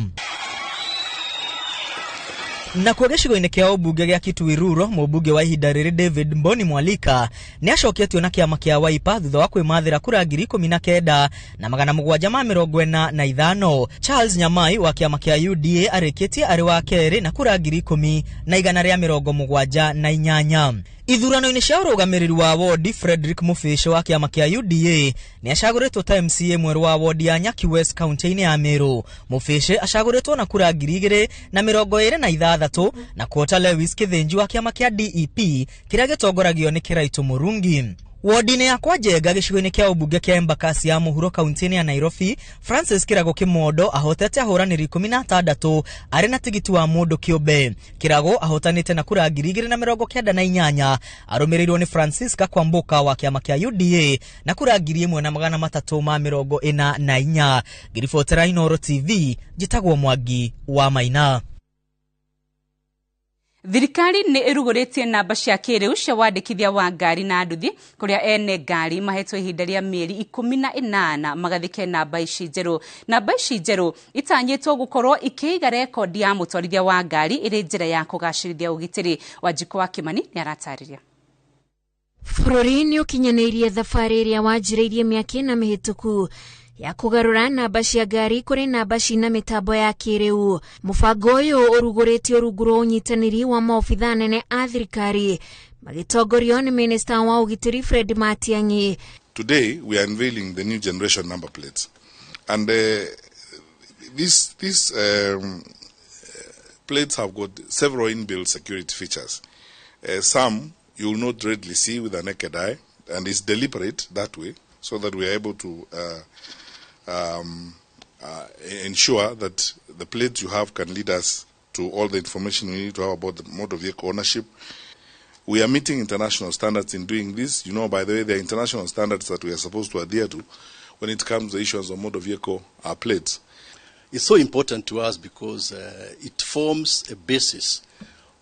Nakuo gĩcigo-inĩ kĩa ũmbunge gĩa Kitui Rural mũmbunge wa ihinda rĩrĩ David Mboni Mwalika nĩ acoketio na kĩama kĩa Wiper thutha wa kwĩmathĩra kura 19,745. Charles Nyamai wa kĩama kĩa UDA arĩkĩtie arĩ wa kerĩ na kura 10,178. Ithurano-inĩ cia ũrũgamĩrĩri wa wodi Frederick Mufishi wa kĩama kĩa UDA nĩ acagũrĩtwo ta MCA mwerũ wa wodi ya Nyaki West kaunti-inĩ ya Meru. Mufishi acagũrĩtwo na kura 2,026 na kũhota Lewis Kithinji wa kĩama kĩa DEP kĩrĩa gĩtongoragio nĩ Kĩraitũ Mũrungi. Wodi-inĩ ya Kwanjenga gĩcigo-inĩ kĩa ũmbunge kĩa Embakasi ya mũhuro kaunti-inĩ ya Nairobi, Francis Kĩrago Kĩmondo ahotete ahũranĩri 16 arĩ na tigiti wa mũndũ kĩũmbe. Kĩrago ahotanĩte na kura 2,098 arũmĩrĩirwo nĩ Francisca Kwamboka wa kĩama kĩa UDA na kura 1,344. Ngĩribotera Inooro TV, njĩtagwo Mwangi wa Maina. Thirikari nĩ ĩrugũrĩtie namba cia kĩrĩu cia wandĩkithia wa ngari na nduthi kũrĩa ene ngari mahetwo ihinda rĩa mĩeri 18 magathĩke namba ici njerũ. Namba ici njerũ itanyĩtwo gũkorwo ikĩiga rekondi ya mũtwarithia wa ngari ĩrĩ njĩra ya kũgacĩrithia ũgitĩri. Wanjikũ wa Kĩmani nĩ aratarĩria. Bũrũri nĩ ũkinyanĩirie thabarĩ ĩrĩa wanjĩrĩirie mĩaka 4 mĩhĩtũku ya kũgarũra namba cia ngari kũrĩ namba cina mĩtambo ya kĩrĩu. Mũbango ũyũ ũrugũrĩtio rungu rwa ũnyitanĩri wa maobitha nene a thirikari magĩtongorio nĩ minista wa ũgitĩri Fred Matiang'i. Today we are unveiling the new generation number plates, and these plates have got several inbuilt security features. Some you will not readily see with a naked eye, and it's deliberate that way, so that we are able to ensure that the plates you have can lead us to all the information we need to have about the motor vehicle ownership. We are meeting international standards in doing this. You know, by the way, there are international standards that we are supposed to adhere to when it comes to the issuance of motor vehicle plates. It's so important to us because it forms a basis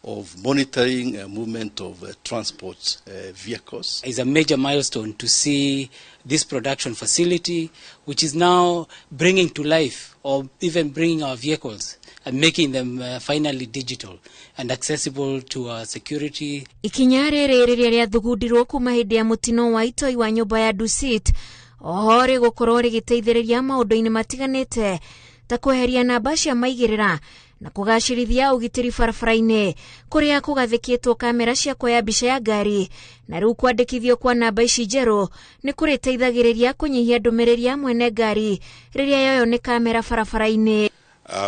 of monitoring movement of transport vehicles. It's a major milestone to see this production facility, which is now bringing to life or even bringing our vehicles and making them finally digital and accessible to our security. Ikinya rĩrĩ rĩrĩa rĩathugundirwo kuma hĩndĩ ya mũtino wa itoi wa nyũmba ya Dusit oho rĩgũkorwo rĩgĩteithĩrĩria maũndũ-inĩ matiganĩte ta kweheria namba cia maigĩrĩra na kũgacĩrithia ũgitĩri barabara-inĩ kũrĩa kũgathĩkĩtwo kamera cia kuoya mbica ya ngari, na rĩu kwandĩkithio kwa namba ici njerũ nĩ kũrĩteithagĩrĩria kũnyihia ndũmĩrĩri ya mwene ngari rĩrĩa yoyo nĩ kamera barabara-inĩ.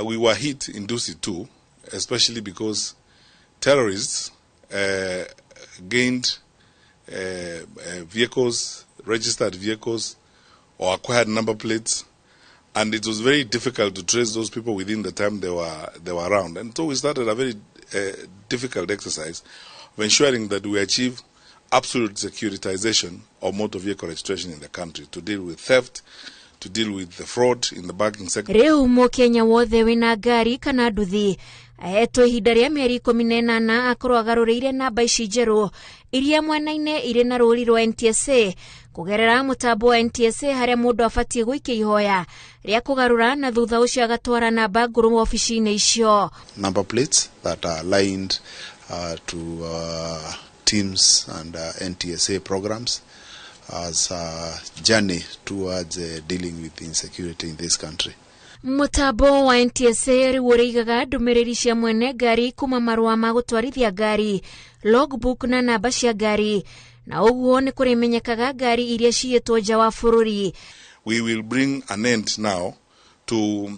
We were hit in Dusit too, especially because terrorists gained vehicles, registered vehicles, or acquired number plates, and it was very difficult to trace those people within the time they were around. And so we started a very difficult exercise of ensuring that we achieve absolute securitization of motor vehicle registration in the country to deal with theft, to deal with the fraud in the banking sector. Rĩu mũkenya wothe wĩna ngari kana nduthi ahetwo ihinda rĩa mĩeri 18 akorwo agarũrĩire namba ici njerũ iria mwena-inĩ irĩ na rũũri rwa NTSA kũgerera mũtambo wa NTSA harĩa mũndũ abatiĩ gũikia ihoya rĩa kũgarũra na thutha ũcio agatwara namba ngũrũ wabici-inĩ icio. Number plates that are aligned to teams and NTSA programs as a journey towards dealing with insecurity in this country. Mũtambo wa NTSA rĩu ũrĩigaga ndũmĩrĩri cia mwene ngari kuma marũa ma gũtwarithia ngari, logbook na namba cia ngari, na ũguo nĩ kũrĩmenyekaga ngari iria ciyĩtwo nja wa bũrũri. We will bring an end now to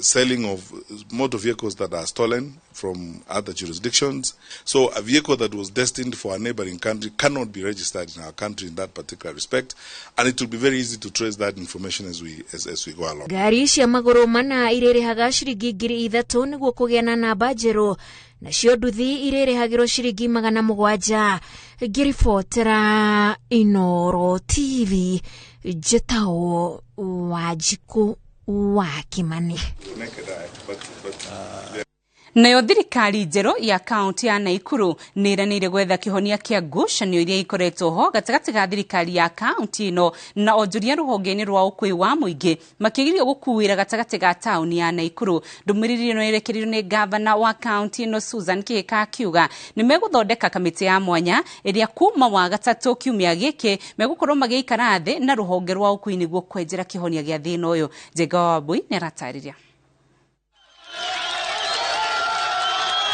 selling of motor vehicles that are stolen from other jurisdictions. So a vehicle that was destined for a neighboring country cannot be registered in our country in that particular respect, and it will be very easy to trace that information as we go along. Ngari cia magũrũ mana irĩrĩhaga ciringi 3,000 nĩguo kũgĩa na namba njerũ, nacio nduthi irĩrĩhagĩrwo ciringi 700. Ngĩribotera Inoro TV, njĩtagwo Wanjikũ wa Kimani. Nayo thirikari njerũ ya kaunti ya Naikuru nĩ ĩranĩire gwetha kĩhonia kĩa ngucanio iria ikoretwo ho gatagatĩ ga thirikari ya kaunti ĩno na onjoria rũhonge-inĩ rwa ũkui wa mũingĩ makĩgirio gũkuĩra gatagatĩ ga taũni ya Naikuru. Ndũmĩrĩri ĩno ĩrekereirio nĩ gavana wa kaunti ĩno Susan Kihika akiuga nĩ megũthondeka kamĩtĩ ya mwanya ĩrĩa kuma wa gatatũ kiumia gĩkĩ megũkorwo magĩikara thĩ na rũhonge rwa ũkui nĩguo kwenjera kĩhonia gĩa thĩna ũyũ. Njenga wa Wambui nĩ aratarĩria.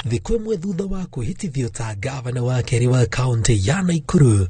Thikũ ĩmwe thutha wa kwĩhĩtithio ta gavana wa kerĩ wa kaunti ya Naikuru,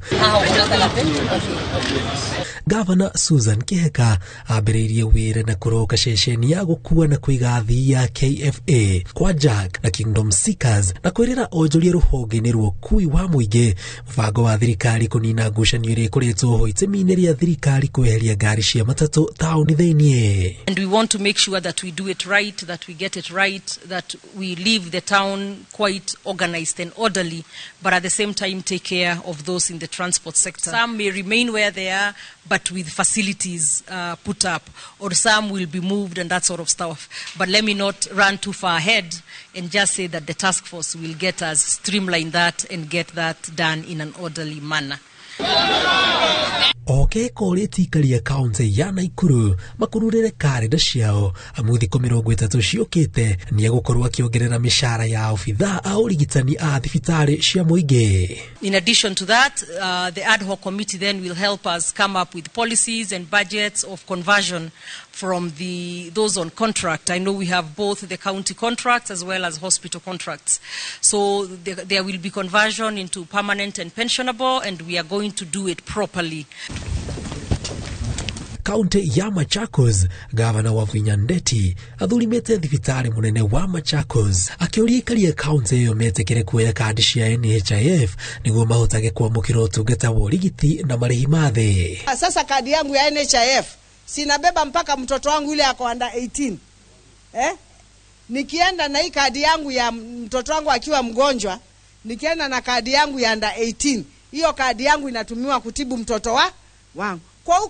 Gavana Susan Kihika ambĩrĩirie wĩra na kũroka ceceni ya gũkua na kũiga athii ya KFA kwa Jack na Kingdom Seekers na kwĩrĩra onjoria rũhonge-inĩ rwa ũkui wa mũingĩ mũbango wa thirikari kũnina ngucanio ĩrĩa ĩkoretwo ho itemi-inĩ rĩa thirikari kweheria ngari cia matatũ taũni thĩinĩ. And we want to make sure that we do it right, that we get it right, that we leave the town town quite organized and orderly, but at the same time take care of those in the transport sector. Some may remain where they are, but with facilities put up, or some will be moved and that sort of stuff. But let me not run too far ahead and just say that the task force will get us streamline that and get that done in an orderly manner. Oke korĩtie aikari a kaunti ya Naikuru makururĩre karenda ciao amu thikũ 30 ciũkĩte nĩegũkorwo akĩongerera mĩcara ya obithaa a ũrigitani a thibitarĩ cia mũingĩ. In addition to that, the ad hoc committee then will help us come up with policies and budgets of conversion from those on contract. I know we have both the county contracts as well as hospital contracts. So there will be conversion into permanent and pensionable, and we are going to do it properly. Kaunti ya Machakos, gavana Wavinya Ndeti athurimĩte thibitarĩ mũnene wa Machakos akĩũria aikari a kaunti ĩyo metĩkĩre kuoya kandi cia NHIF nĩguo mahotage kwamũkĩra ũtungata wa ũrigiti na marĩhi ma thĩ. Sasa kadi yangu ya NHIF sinabeba mpaka mtoto wangu yule ako under 18. Nikienda na hii kadi yangu ya mtoto wangu akiwa mgonjwa, nikienda na kadi yangu ya under 18, hiyo kadi yangu inatumiwa kutibu mtoto wangu. Kwa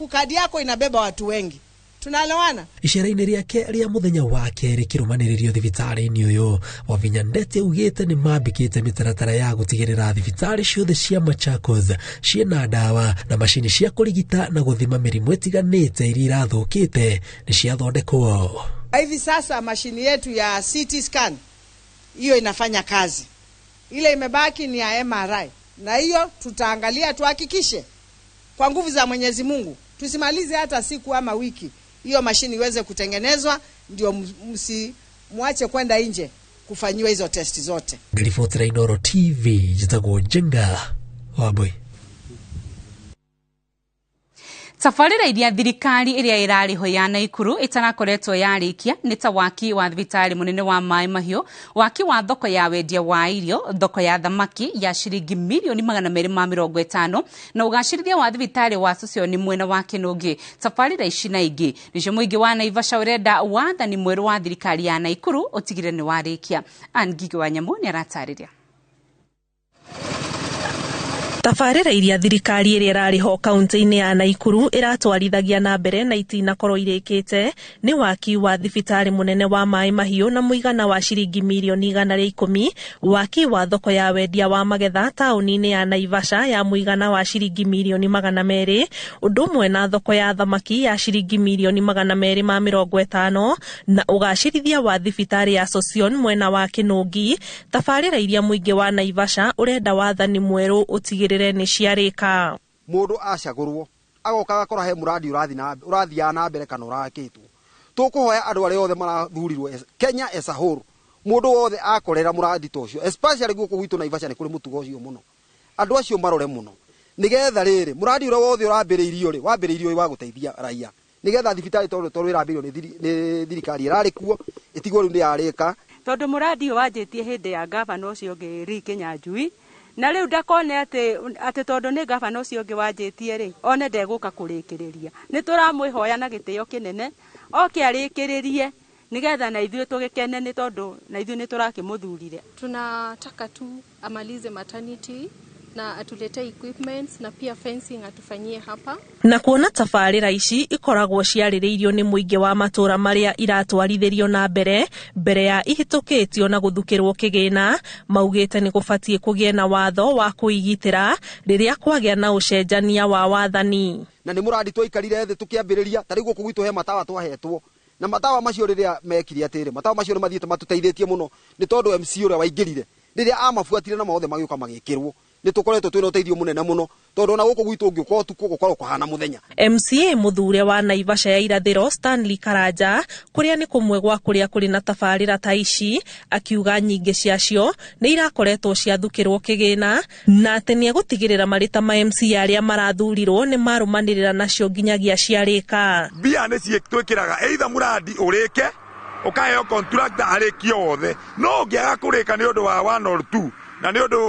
kadi yako inabeba watu wengi. Tunaelewana? Icera-inĩ rĩake rĩa mũthenya wa kerĩ kĩrũmanĩrĩrio thibitarĩ-inĩ ũyũ, Wavinya Ndeti augĩte nĩ mambĩkĩte mĩtaratara ya gũtigĩrĩra thibitarĩ ciothe cia Machakos ciĩna ndawa na macini cia kũrigita na gũthima mĩrimũ ĩtiganĩte iria irathũkĩte nĩ ciathondekwo. Hivi sasa mashini yetu ya CT scan hiyo inafanya kazi. Ile imebaki ni ya MRI. Na hiyo tutaangalia tuhakikishe kwa nguvu za Mwenyezi Mungu tusimalize hata siku ama wiki, hiyo mashini iweze kutengenezwa, ndio msimwache kwenda nje kufanyiwa hizo testi zote. Ngiribotera Inooro TV, njĩtagwo Njenga Wambui. Tabarĩra iria thirikari ĩrĩa ĩrarĩho ya Naikuru ĩtarakoretwo yarĩkia nĩ ta waki wa thibitarĩ mũnene wa Maĩ Mahiũ, waki wa thoko ya wendia wa irio, thoko ya thamaki ya ciringi mirioni 250 na ũgacĩrithia wa thibitarĩ wa Sosioni mwena wa Kĩnũngĩ. Tabarĩra ici na ingĩ nĩcio mũingĩ wa Naivasha ũrenda wathani mwerũ wa thirikari ya Naikuru ũtigĩrĩre nĩ warĩkia. Ann Ngigĩ wa Nyamũ nĩaratarĩria. Tabarĩra iria thirikari ĩrĩa ĩrarĩho kaunti-inĩ ya Naikuru ĩratwarithagia na mbere na itinakorwo irĩkĩte nĩ waki wa thibitarĩ mũnene wa Maĩ Mahiũ na mũigana wa ciringi mirioni 110, waki wa thoko ya wendia wa magetha taũni-inĩ ya Naivasha ya mũigana wa ciringi mirioni 200, ũndũ ũmwe na thoko ya thamaki ya ciringi mirioni 250 na ũgacĩrithia wa thibitarĩ ya Sosion mwena wa Kĩnũngi. Tabarĩra iria mũingĩ wa Naivasha ũrenda wathani mwerũ ũtigĩrĩre nĩ ciarĩka. Mũndũ acagũrwo agoka agakora he mũradi ũrathiaga na mbere kana ũrakĩtwo. Tũkũhoya andũ arĩa othe marathurirwo Kenya as a whole, mũndũ wothe akorera mũradi ta ũcio, especially gũkũ gwitũ Naivasha nĩ kũrĩ mũtugo ũcio mũno, andũ acio marore mũno nĩgetha rĩrĩ mũradi ũrĩa wothe ũrambĩrĩirio rĩ wambĩrĩirio wa gũteithia raia, nĩgetha thibitarĩ tondũ ĩrambĩrĩirio nĩ thirikari ĩrarĩ kuo ĩtigwo rĩu nĩ yarĩka. Tondũ mũradi ũyũ wanjĩtie hĩndĩ ya gavana ũcio ũngĩ Lee Kinyanjui, na rĩu ndakone atĩ tondũ nĩ gavana ũcio ũngĩ wanjĩtie rĩ, one ndegũka kũrĩkĩrĩria. Nĩ tũramwĩhoya na gĩtĩo kĩnene oke arĩkĩrĩrie nĩgetha na ithuĩ tũgĩkene, nĩ tondũ na ithuĩ nĩ tũrakĩmũthurire. Tunataka tu amalize maternity na atuletee equipments na pia fencing atufanyie hapa. Na kuona tabarĩra ici ikoragwo ciarĩrĩirio nĩ mũingĩ wa matũra marĩa iratwarithĩrio na mbere mbere ya ihĩtũkĩtio na gũthukĩrwo kĩgĩna, maugĩte nĩ gũbatiĩ kũgĩe na watho wa kũigitĩra rĩrĩa kwagĩa na ũcenjania wa wathani. Na nĩ mũradi twaikarire thĩ tũkĩambĩrĩria, ta rĩu gũkũ gwitũ he matawa twahetwo, na matawa macio rĩrĩa mekire atĩrĩ, matawa macio nĩ mathiĩte matũteithĩtie mũno nĩ tondũ MC ũrĩa waingĩrire rĩrĩa amabuatire na mothe magĩũka magĩkĩrwo, nĩ tũkoretwo twĩna ũteithio mũnene mũno tondũ ona gũkũ gwitũ ũngĩũka ũtukũ gũkorwo kũhana mũthenya. MCA mũthure wa Naivasha ya irathĩro Stanley Karanja, kũrĩa nĩ kũmwe gwa kũrĩa kũrĩ na tabarĩra ta ici, akiuga nyingĩ ciacio nĩ irakoretwo ciathukĩrwo kĩgĩna na atĩ nĩ egũtigĩrĩra marĩ ta ma MCA arĩa marathurirwo nĩ marũmanĩrĩra nacio nginyagia ciarĩka. Mbia nĩ ciĩtwĩkĩraga either mũradi ũrĩke ũkaheo contractor arĩkie wothe, no ũngĩaga kũrĩka nĩ ũndũ wa 1 or 2 Na nĩ ũndũ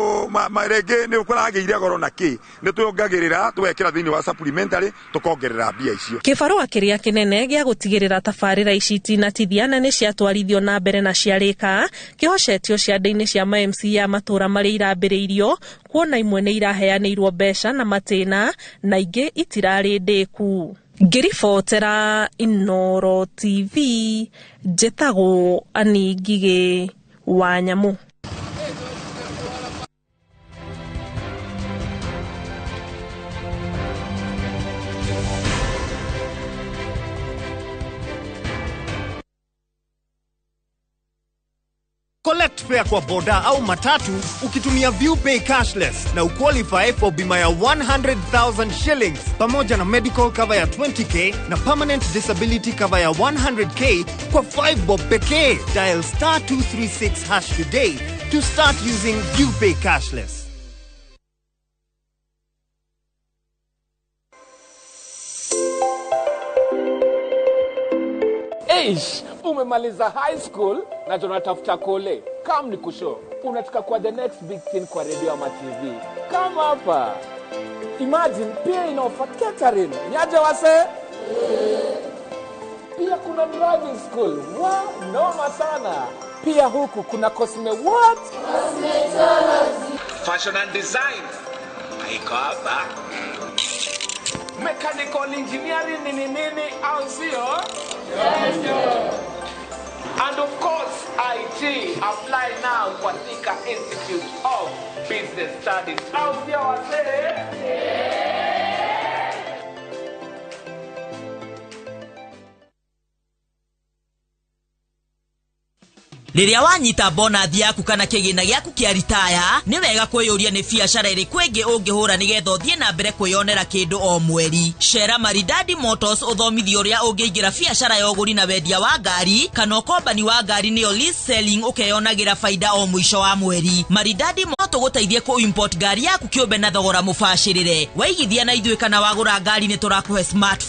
rĩngĩ nĩ kũragĩire goro na kĩ, nĩ twongagĩrĩra tũgekĩra thĩinĩ wa supplementary tũkongerera mbia icio. Kĩbarũa kĩrĩa kĩnene gĩa gũtigĩrĩra tabarĩra ici itinatithia na nĩ ciatwarithio na mbere na ciarĩka kĩhocetio ciande-inĩ cia ma MC ya matũra marĩa irambĩrĩirio, kuona imwe nĩ iraheanĩirwo mbeca na matĩna na ingĩ itirarĩ ndĩku. Ngĩribotera Inooro TV, njĩtagwo Annie Ngigĩ wa Nyamũ. Collect fare kwa boda au matatu ukitumia ViewPay cashless na uqualify for bima ya 100,000 shillings pamoja na medical cover ya 20k na permanent disability cover ya 100k kwa 5 bob pekee. Dial star 236 hash today to start using ViewPay cashless. Eish, umemaliza high school na tunatafuta kole. Kam ni kusho. Unataka kuwa the next big thing kwa radio ama TV. Kama hapa. Imagine pia inaofa catering. Niaje wase? Pia kuna driving school. Wa, noma sana. Pia huku kuna cosme what? Cosmetology. Fashion and design. Haiko hapa. Mechanical engineering nini nini au sio? Yes. And of course, IT. Apply now kwa Thika Institute of Business Studies. Au sio wazee? Rĩrĩa wanyita bonathi yaku kana kĩgĩna gĩaku kĩa ritaya, nĩ wega kwĩyũria nĩ biacara ĩrĩkũ ĩngĩ ũngĩhũra nĩgetha ũthiĩ na mbere kwĩyonera kĩndũ o mweri. Cera Maridadi Motors ũthomithio ũrĩa ũngĩingĩra biacara ya ũgũri na wendia wa ngari kana ũkombani wa ngari nĩyo lease selling, ũkeyonagĩra baida o mũico wa mweri. Maridadi Motors tũgũteithie kũ import ngari yaku kĩũmbe na thogora mũbacĩrĩre. Waigithia na ithuĩ kana wagũra ngari nĩ tũrakũhe smartphone.